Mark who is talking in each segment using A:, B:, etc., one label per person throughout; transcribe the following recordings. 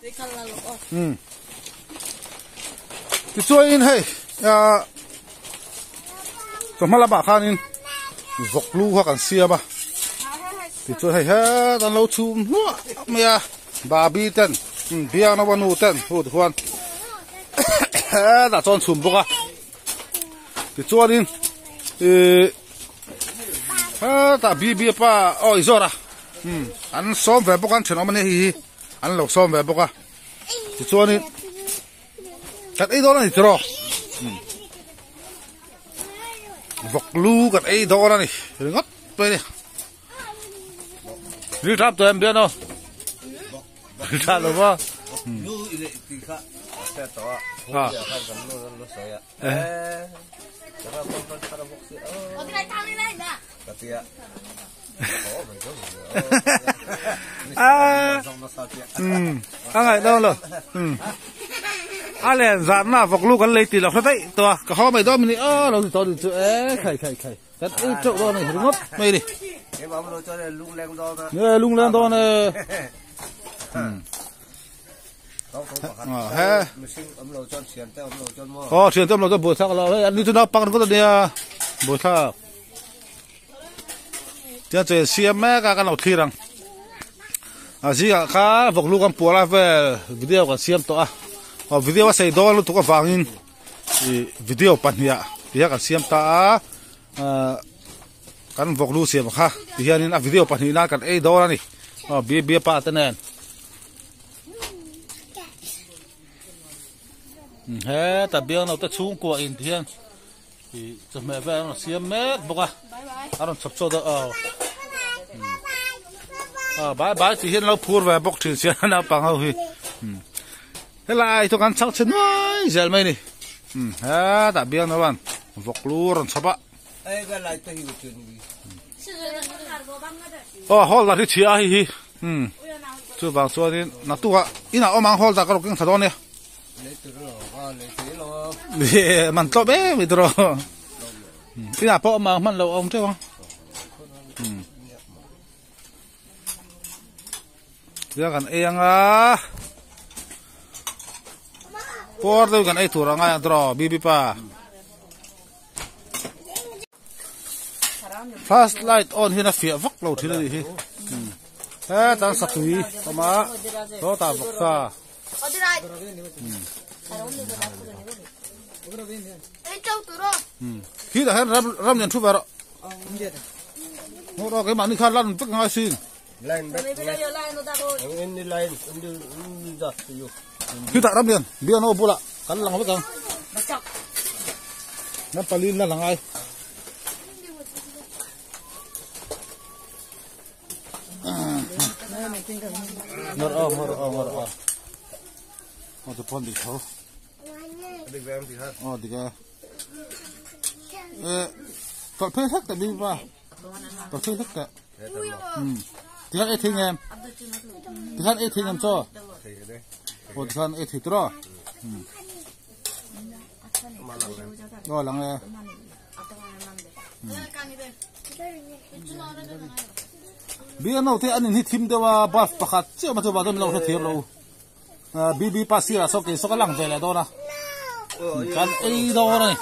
A: Um tichuanin hei ah chawhma lamah khanin vawk lu kha kan siam a tichuan hei het an lo chhum hluah mai a babi ten biang naupang nu ten hu tikhuan hetah chuan chhum bawk a tichuanin ihh hetah bibi pa aw i zawr a um an sawm ve bawk a an thenawm ania hei hi an lo sawm ve bawk a tichuanin kan ei dawn a ni tiraw um vawk lu kan ei dawn a ni ringawt mai a ni ri tap tawh em bian aw ri tha lo va
B: lu i leh tih kha a hriat tawh a khan kan nu lo sawi a ka tia
A: a ngaih dawn lo a len zan na vawk lu kan lei tih lo hre daih tawh a ka haw mai dawn mini aw lo ti tawh ni chu e khai khai khai kan ei teuh dawn a ni ringawt mai ni nge lungleng dawn e aw thian te awm lo chuan buaithlak a lo hei an ni chu naupang ringawt a nia buaithlak Tiang chu siam mek a kan lo thlir ang a zingah khan vawk lu kan puar a vel video kan siam tawh a aw video a sei dawn lutuk avangin ih video pahnih ah ti hian kan siam ta a ahh kan vawk lu siam kha ti hianin a video pahnih nan kan ei dawn a ni aw biabia pa te nen heta biangno te chhungkua in ti hian. Ih chawhmeh vel an rawn siam mek bawk a a rawn chhawp chhuak deuh aw aw bai bai tih hian lo phur ve bawk thin sia naupang ho hi helai chu kan chhang chhe nuai zel mai a ni hetah biang no an vawk lu a rawn chhawp a aw hall lah hi chhia a hei hi chuvang chuanin naktukah inah awm ang hall dah ka rawn keng thla dawn nia. Man tlawp em i tawh inah pawh awm ang hman lo awm teuh ang tia kan ei anga pawr deuh kan ei tur a ngai ang tawh bibi pa flash light on hian a fiah vak lo thin a nih hi hetan satui awm a sawtah vawksa. Khi tah hian ram ram lian thu ve rawh. Ngawh rawh keimahni khan lan vek ngai sin. Khi tah ram lian bian aw bulah kan lang vek ang. Nan palin la lang ai. Ngawr aw ngawr aw ngawr aw. Aw te pawn dik tho.
B: Dik ve em ti khan.
A: Aw dik e. Eh tawlh phei hlek teh bik pa. Tawlh phei hlek teh. Hmm. Ti khan ei thei ngem. Ti khan ei thei ngem chaw. Aw ti khan ei thei tawh. Hmm. Aw lang e. Biano te an in hi thim deuh a bus pakhat chiah mai chu vah chuan min lo hre thiam lo BB pa sirah saw kei saw ka lang ve leh dawn a kan ei dawn a ni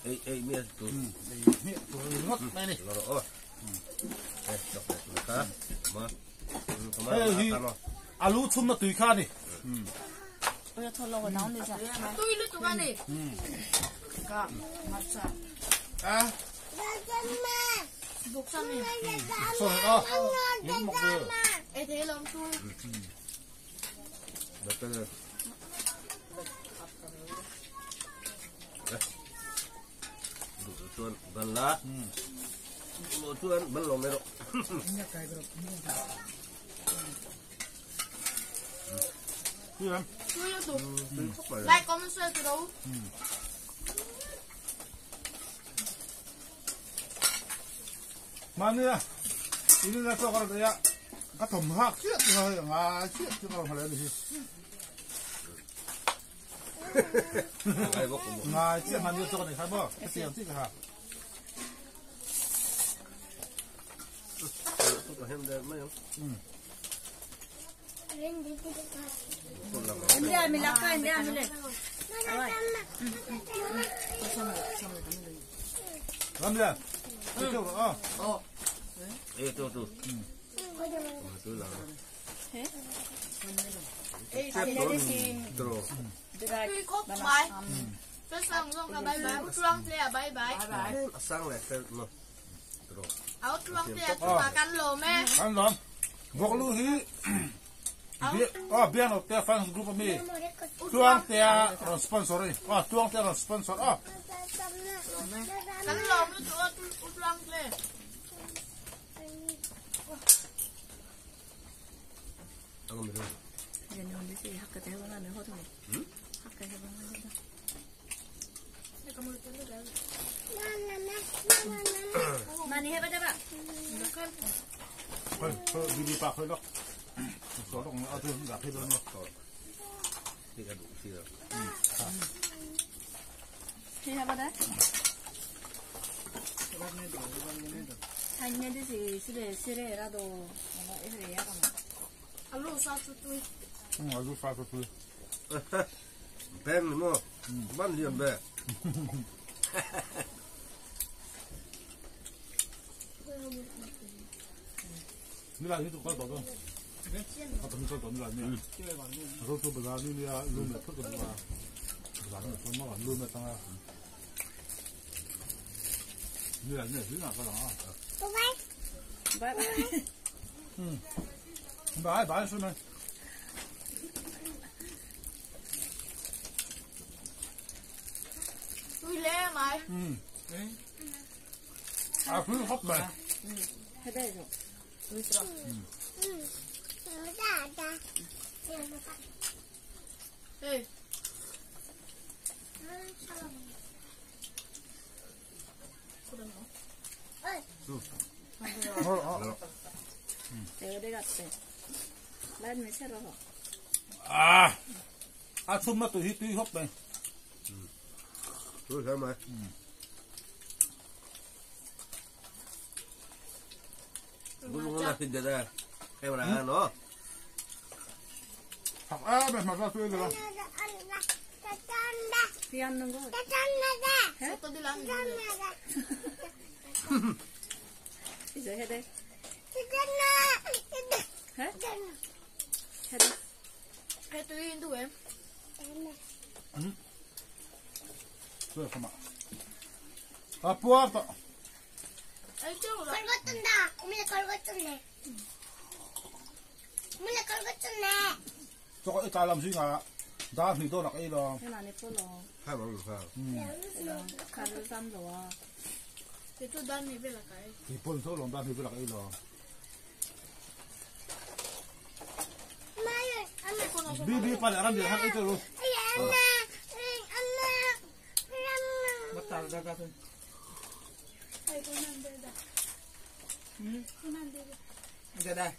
B: Ei ei mi tu.
A: Mi tu ngot mai ni.
B: Lo o. Eh chok le ka. Ma.
A: Hei hi alu chum na tui kha ni.
C: Ôi thôi lâu rồi nóng đi ra.
D: Tui lu tu ka ni.
C: Ka matcha.
A: À.
D: Bốc sang ni.
A: Sao lại đó? Những một người.
D: Ê thế lòng tu.
B: Bật lên. Đủ chuan bắn lá. Đủ chuan bắn lồng này rồi.
D: Tui lu tu. Lại có một số từ đâu?
A: Mà nè, ini là cho con đấy ạ. Các thùng hạc chiếc rồi, ngà chiếc chứ còn phải là gì? Ngà chiếc mà như cho con này khai bơ, cái tiền chiếc hả? Làm gì? Ờ.
B: Ê tôi tôi. Tôi là.
C: Ê,
D: Tui khóc bài. Tôi sang xong là bye bye. Truong thế à bye bye.
B: Sang lại xem mà.
D: Áo truong thế à mà cắn lồ mẹ.
A: Cắn lồ. Vọc lưu hí. Ờ bien ở te fans group mi. Truong thế à sponsor đi. Ờ truong thế là sponsor ờ.
D: Cắn lồ nó truong thế.
C: 많이 해봐 잡아.
A: đi bạc hơi lóc. Số đồng ở trên gặp hết rồi.
C: Thì 해봐 다. 아니 시래 시래라도 뭔가 이래 약간.
D: 알로 사수 뚜이.
A: 응, 알로 사수 뚜이.
B: 뱀 뭐, 만 배.
A: 你来，你都快到了。他怎么说怎么来呢？他说不来，你呀，路没出个嘛，不来，说嘛，路没当啊。你来，你来，你哪个人啊？
C: 拜拜。
A: 嗯，拜拜是吗？
D: 对嘞，买。
A: 嗯。啊，不是好买。
C: 嗯，还带着。
A: 嗯。
D: 哎。
A: 아, 아, 손맛도 휘, 헛배.
B: tôi xem mày. Cũng là thịt ra, cái mà nó.
A: 아, mà ra tôi rồi.
C: 비 안는 거. 이제 해야 돼. 해? 해야 돼.
D: 해 tôi 인도 왜?
A: 응? 그래, 가만. 아, 부었다.
E: 걸고 뜬다. 어머니 걸고 뜬네. 어머니 걸고 뜬네.
A: 저거 이따 làm gì ngà? 나 thì tôi là cái đó.
C: Cái này nó lò.
B: Hai bằng sao?
C: 가루 삼 rồi.
D: Thì tôi đang đi về là cái.
A: thì bốn số lòng đang đi về là cái đó. Bi bi 빨리 알았는데 한 일절로.
F: 맞다, 맞다.
D: 아이고 안 된다.
F: 응?
D: 안 된다.
F: 이제 나.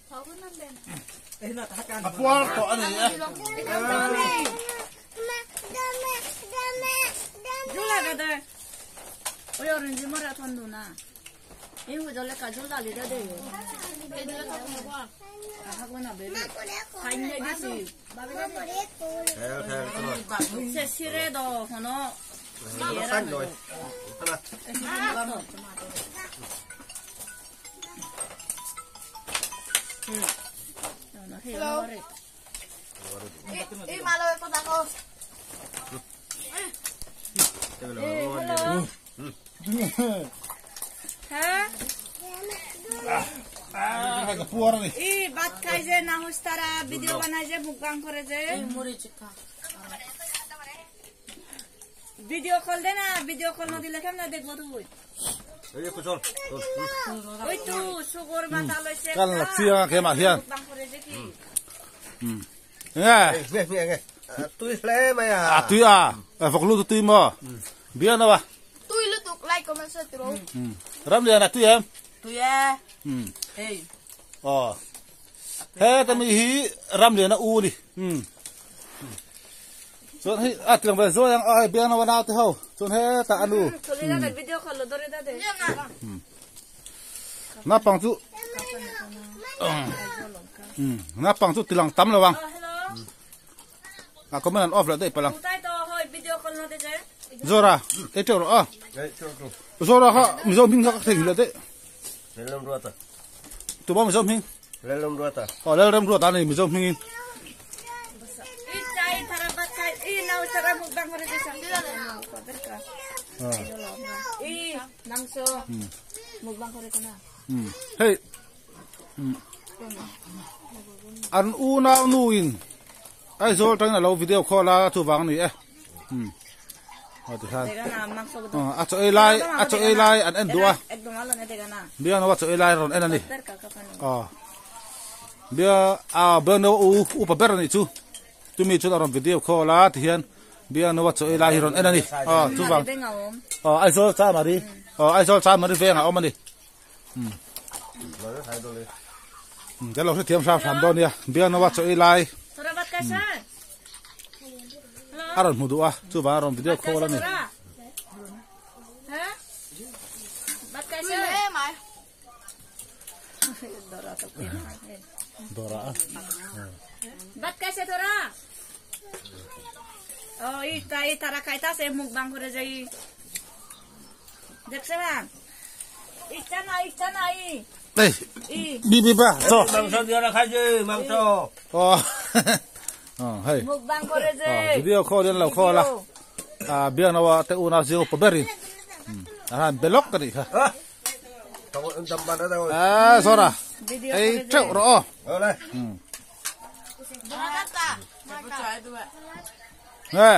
D: 밥은 안 된다.
F: 나 닭간.
A: 아, 부활 또 아니.
C: 졸라 가들. 오열은지 뭐라 돈 누나. 이거 졸라까 졸라 리다 돼요. 하거나 매를. 다 있네 그치. 세 시래도 호노.
B: Nó xanh rồi. Ăn à.
D: Hello. Ê, mà lời con ta cô.
C: Hello. হ্যাঁ ই ভাত খাই যে না হুস তারা ভিডিও বানায় যে মুখবাং করে যে ভিডিও কল দে না ভিডিও কল না দিলে কেমন দেখবো তুই ওই তো সুগর মাথা লইছে
A: กันหลักเสียงเข้มาเฮียน
C: মুখবাং করে যে কি
A: เนี่ย
B: Nghe nghe nghe. Tôi lẽ mày à.
A: อ่ะตุยอ่ะฟกลูตุยมอเบียนะวะ
D: Tôi lưu tục like comment share ติโร
A: รำเรียนอ่ะตุยเอ็ม
F: ตุยเอ้เฮ้ย
A: อ๋อเฮ้แต่มีฮีรำเรียนอ่ะอูดิส่วนให้อ่ะเตรียมไปส่วนยังเบียนะวะนาที่เฮาส่วนเฮ้ตาอนุ
C: চলে যাবে ভিডিও কল ধরে দাদে
A: น้าปังจุน้าปังจุติลังตั้มระวัง
C: হ্যালো
A: อ่ะก็ไม่นันออฟแล้วได้ปะลัง
C: কোথায় তো হয় ভিডিও কল না দে যে
A: Zora, e te ro a. Zora ha, mi zo ming ka thei le de.
B: Lên lông ruột à.
A: Tu ba mi zo ming.
B: Lên lông ruột à.
A: O le rem ro ta ni mi zo ming.
C: ই চাই তারা ভাত খাই ই নাও তারা মুখবাং করে যে ই মাংস মুখবাং করে না
A: Hey. An u na nu in. Ai zo tang na lo video call la tu wang ni e. Ha ti han.
C: দেখা না মাংস
A: A cho ei lai, a cho ei lai an en dua.
C: একদম আলো না দেখা না
A: Bia no wa cho ei lai ron en ani.
C: দরকার কাপানো
A: Ờ. Bia à bia no u u pa ber ni chu. Tu mi chu ron video call la ti hian. Bia no wa cho ei lai ron en ani. Ờ chu wang.
C: বেঙ্গাও
A: อ๋อไอโซจ้ามาดิอ๋อไอโซจ้ามาดิเฟียงอ่ะเอามาดิเดี๋ยวเราเตรียมสามสามตัวเนี่ยเบียร์นวัดโซอีไล
C: তোরা ভাত খাইছ
A: อารมณ์หูดูอ่ะจู่บ้านอารมณ์วิดีโอคอลแล้วนี่
C: হ্যাঁ ভাত খাইছ
D: তুই লে মাই
A: ดอระ
C: ভাত খাইছে তোরা ও ই তাই তারা খাইতাছে মুখ বাং করে যাই দেখছে না ইচ্ছা নাই ইচ্ছা নাই
A: เอ้ย
C: ই
A: บีบีบ้าโซ
B: Mang sao đưa ra khai chứ, mang cho.
A: อ๋ออ๋อเฮ้ย
C: মুখ বাং করে যে
A: อ๋อวิดีโอคอลเรียนเราคอลละอ่าเบียร์นวัดแต่อุณาเซียวปะเบริอ่าเบล็อกกันดิค่ะ
B: Không có tầm bàn đó đâu.
A: อ่าโซระ
C: ভিডিও
A: ไอ้เจ้ารอ
B: Ở đây.
A: เฮ้ย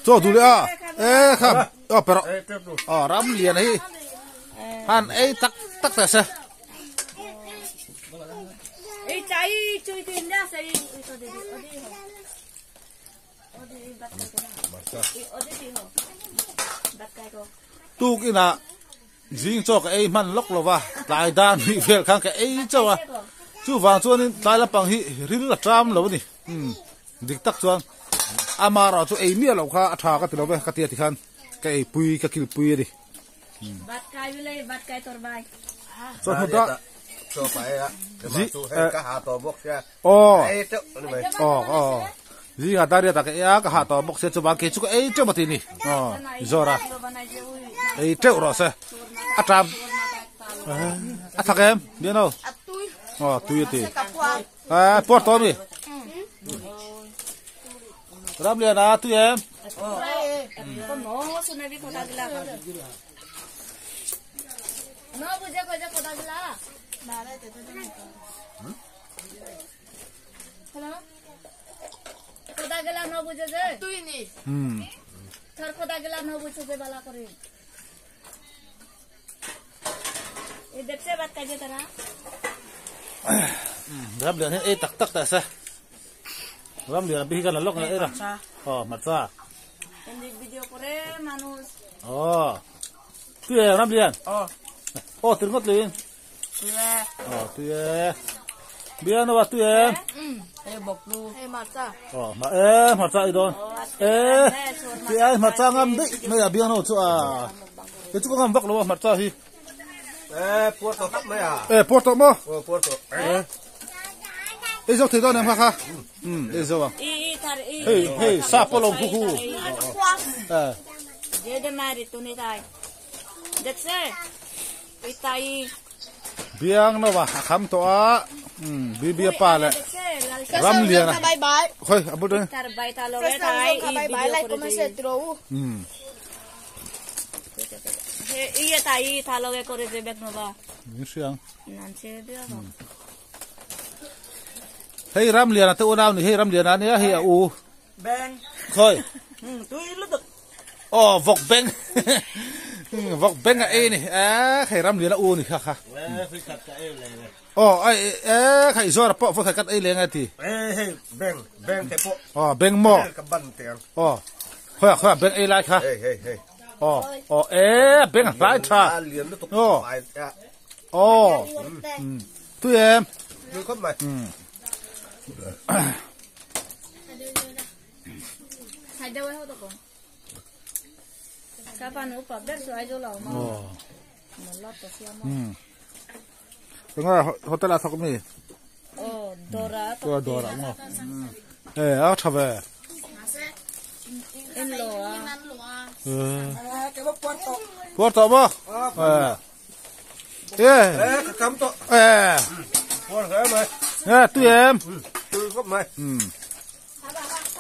A: โซดูเลยอ่ะเอ้ครับอ๋อเปร
B: Ê, tiếp tục.
A: อ๋อรำเรียนให้ฮันไอ้ตักตักแต่เส
C: এই চাই চুই তিন দা সেই তো দিদি ওদি হো ওদি বাত খাইছো না ওদি দি হো বাত খাইছো
A: ตูกินะยิงจอกไอ้มันล็อกลว่าตายด้านมีเฟลข้างแกไอ้เจ้าอะจู่วางชวนนี่ตายละปังฮิริลละจามแล้วนี่ดิกตักชวนอามาเราจู่ไอ้เมียเราค่ะอัฐาก็ติเราไปกติติขันแกไอ้ปุยกกิลปุยดิ
C: ভাত খাই বলে ভাত খাই তোর ভাই
A: ส่วนหัวด
B: Cho phải á. Để mà chú hay cá hà tò bốc ra.
A: อ๋อ
B: Ê, tiếp. Này mày.
A: อ๋ออ๋อยิงอาตาเรียตาแกอะก็หาต่อบอกเสียจู่วางเกจู่ไอ้เจ้ามาตีนี่อ๋อจอระ
C: বানাই যে ওই
A: ไอ้เจ้ารอเสอาจามอาทักเอ็มเดี๋ยวเนาะ
D: তুই
A: อ๋อตุยตี
D: กับพวก
A: เออปวดตัวมีรับเรียนนะตุยเอ็ม
C: তো ন শুনাবি কথা গিলা ন বুঝে কইছে কথা গিলা হ্যালো কথা গেলা ন বুঝে যে
D: তুই নি
A: อืม
C: তোর কথা গেলা ন বুঝে যে বালা করে এই দেখছে ভাত খাইছে তারা
A: รับเรียนเอ้ตักตักแต่เสรับเรียนพี่กันละลอกนะเอ้ละอ๋อมาจ้า
C: ভিডিও করে মানুষ
A: อ๋อตุยเอ็มรับเรียน
F: อ๋อ
A: อ๋อตื่นก็ตื่น
F: ตุยเอ้
A: อ๋อตุยเอ็มเบียร์นว่าตุยเอ็ม
F: เอ้บอกลู
D: เฮ้มาจ้า
A: อ๋อมาเอ๊มาจ้าอีดอนเอ๊ตุยเอ็มมาจ้างามดิไม่อยากเบียร์นว่าจ้าเดี๋ยวจุกงามบักเลยว่ามาจ้าฮี
B: Ê, Porto khắp mấy à?
A: เอ้ปวดตัวมั้
B: Ờ, Porto. Ê,
A: เอ้ยเจ้าถือตัวเนี่ยค่ะอืมเอ้ยเจ้า
C: ই ই তার ই
A: เฮ้ยเฮ้ยซาปลงคู่
D: ควา
C: Jede mari tu ni tai. Dekse. Itai.
A: Biang no wa kham to a. Bi pa le. Ram lian na.
D: Bye bye.
A: Khoi abu dun.
C: Tar bai ta lo ve tai.
D: Bye bye like comment share tro.
C: Iye tai tha lo ve kore je bek no ba.
A: Ni siang.
C: Nan che de ba.
A: Hei ram lian te unaw ni hei ram lian ani hei a u.
F: Beng.
A: Khoi.
F: Tui lu tuk.
A: Oh vok beng. Vok beng a e ni. A hei ram lian a u ni kha kha. Oh ai e khai zor po vo khai kat ei le ngai ti.
B: Hey beng beng te po.
A: Oh beng mo.
B: Ka ban te.
A: Oh. Khoi khoi beng ei lai kha.
B: Hey hey hey.
A: Oh oh e beng lai tha.
B: Oh.
A: Oh. Tu em.
B: Tu khop mai.
C: Hai đâu ấy to con. Ka pa nu pa ber so ai jo lo ma.
A: Oh.
C: Mo lot to sia ma.
A: Nga hotel a thok mi.
C: Oh dora
A: to. Dora mo. Eh a tha ve.
C: En lo a.
A: Eh.
F: Cái bốc quan to.
A: Quan to mo. Eh. Eh.
B: Cái cắm to.
A: Eh.
B: Quan thế mày.
A: Eh tu em.
B: Tu khop mày.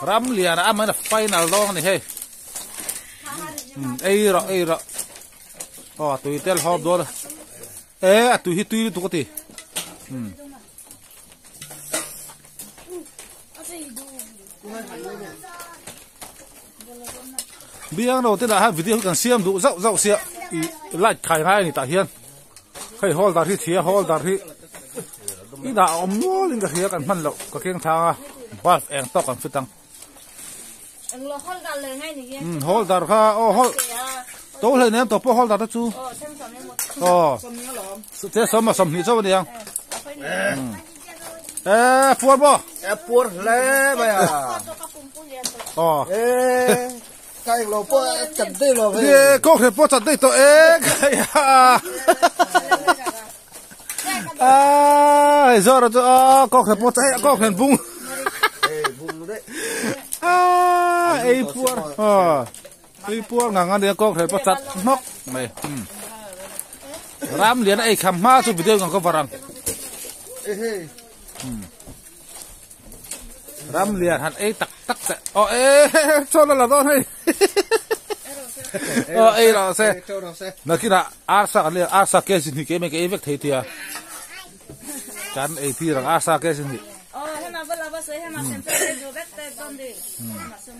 A: Ram lian a man final long ni hei. Ei ro ei ro. Oh tui tel hop do. Eh tui hi tui tu ko ti. Biang no te da ha video kan siam du zau zau sia i light khai ngai ni ta hian. Hei hol dar hi thia hol dar hi. I da om nual in ka hia kan hman lo ka keng thanga bulb eng tok kan fitang.
C: Eng lo hol dar le ngai ni.
A: Hol dar kha oh hol. To hlei nem to po hol dar ta chu.
C: Oh
A: Oh. Te som ma som ni chaw ni ang. Eh puar bo.
B: Eh puar le mày à.
A: Oh.
B: Eh cái lò po chặt đây lò.
A: Ye ko khe po chặt đây to eh kai ha. À giờ rồi có khe po chặt có khe bung.
B: Eh bung đấy.
A: À ei puar. Ờ. Ei puar ngang ngang đi có khe po chặt nóc mày. Ram lian ei kham ma chu video ngang ko varang. Ram lian han ei tak tak se. Oh eh cho là đó này. Oh ei lo se. Na kina arsa kan le arsa ke sin ni ke me ke evek thei tia. Kan ei thi rang arsa ke sin ni.
C: Oh hema bala ba se hema sem se jo bet te don de. Ma sem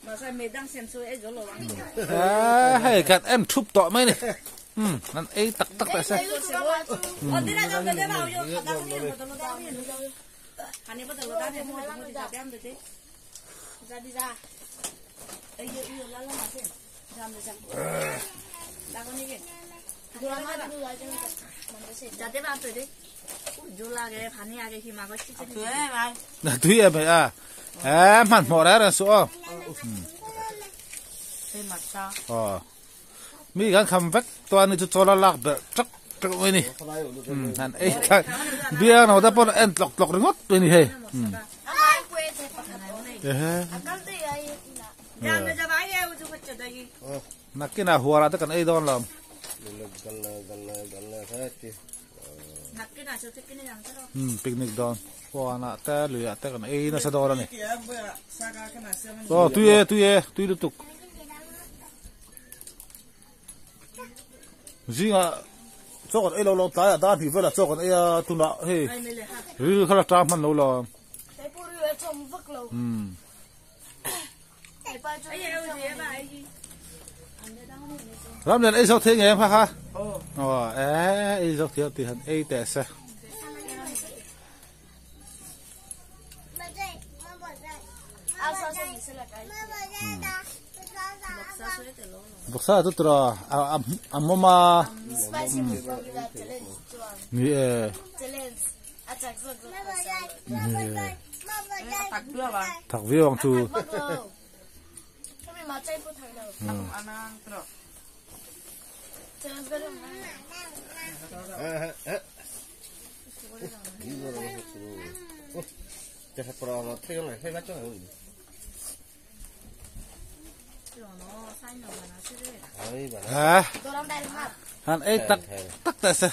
C: ma sa me dang sem so e jo lo wang.
A: À hei kan em thup to mai ni. Nan ei tak tak ta se.
C: Oh đi ra đâu cái bao nhiêu khát đau ni mo to lo da ni. Hani ba to lo da ni mo mo di da bam de. Ra đi ra. Ei yo yo la la ma se. Jam de jam. Da con ni ke. যাতে ba to de. Jo lage phani age hi ma go chi chi.
F: Tui mày.
A: Na tui em à. Em man mo ra ra so.
F: Thế mà sao?
A: Ờ. Mi kan kham vek to ani chu chola lak be chak chak mai ni. Han ei tak bia no da pon en tlok tlok ringot tu ni he. Eh.
C: Jam de jab ai u ju khach da yi.
A: Nakina huara ta kan ei don lam.
C: Nakina chu tikini jam ta.
A: Picnic don. Huana ta luya ta kan ei na sa don ni. Oh, tu ye tu ye tu lu tuk. Zinga chok ei lo lo ta da thì vela chok ei tu na he. Ri khala ta man lo lo. Ram lian ei zo the nge ha ha. Oh eh ei zo the ti han ei te se. Boksa tu tra amoma ni eh thak viong tu Ha han ei tak tak teh se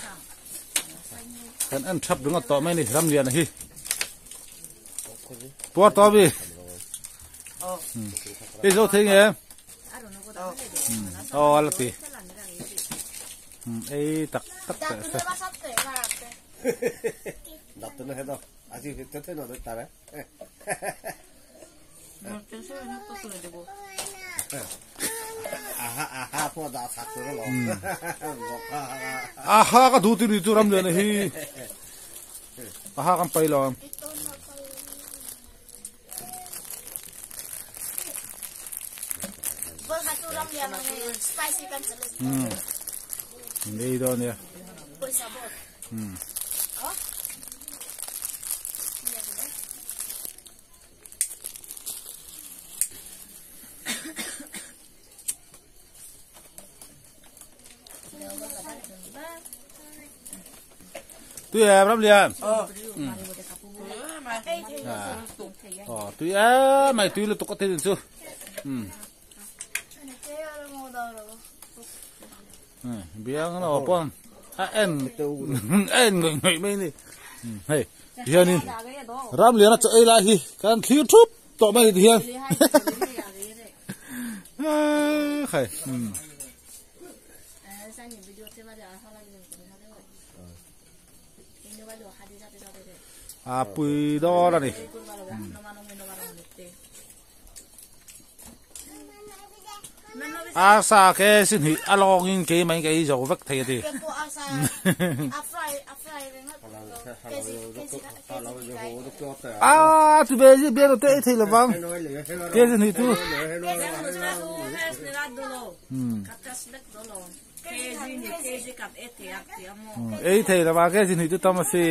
A: kan en thap ringawt tawh mai a ni Ramliana hi puar tawh ami i zo thei nge aw a la ti ei tak tak teh se. Aha ka duh tih chu Ramliana hi aha kan pai lo ang. Ei dawn nia. Tui em Ramlian. Ờ tui em mày tui là tôi có tên chưa? Ừ. Biang nó pon. A en en người người mấy ni. Hei hianin Ramliana chaw ei lai hi kan thlir thup tawh mai ni hian khai a pui dawn a ni. A sa ke sin hi a lawng in ke mai ka ei zo vek thei a ti. A tu be ji be te ei thei lovang ke sin hi tu. Ei thei lovang ke sin hi tu tam a si.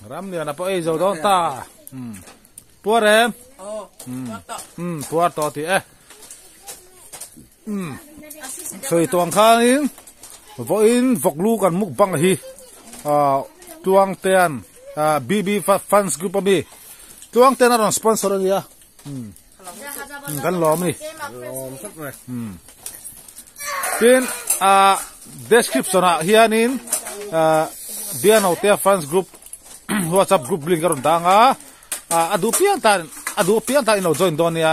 A: Ramliana pawh ei zo dawn ta puar em puar tawh tih e sawi tuang khanin vawiin vawklu kan mukbang hi Tluangtean BB fans group ami Tluangtean a rawn sponsor a nia kan lawm a ni tin ah description ah hianin ah Bianotea fans group whatsapp group link a rawn dang a ah a duh piang tan a duh piang tan in lo join dawn nia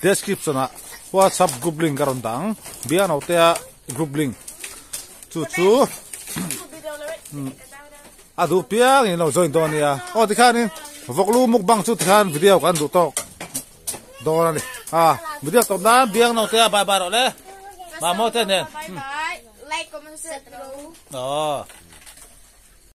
A: description ah whatsapp group link a rawn dang Bianotea group link chu chu a duh piang in lo join dawn nia aw tikhanin vawklu mukbang chu tikhan video kan duh tawk dawn a ni a video tawp nan biang no te a bye bye rawh le mamawh te nen
D: Bye bye like comment share
A: aw.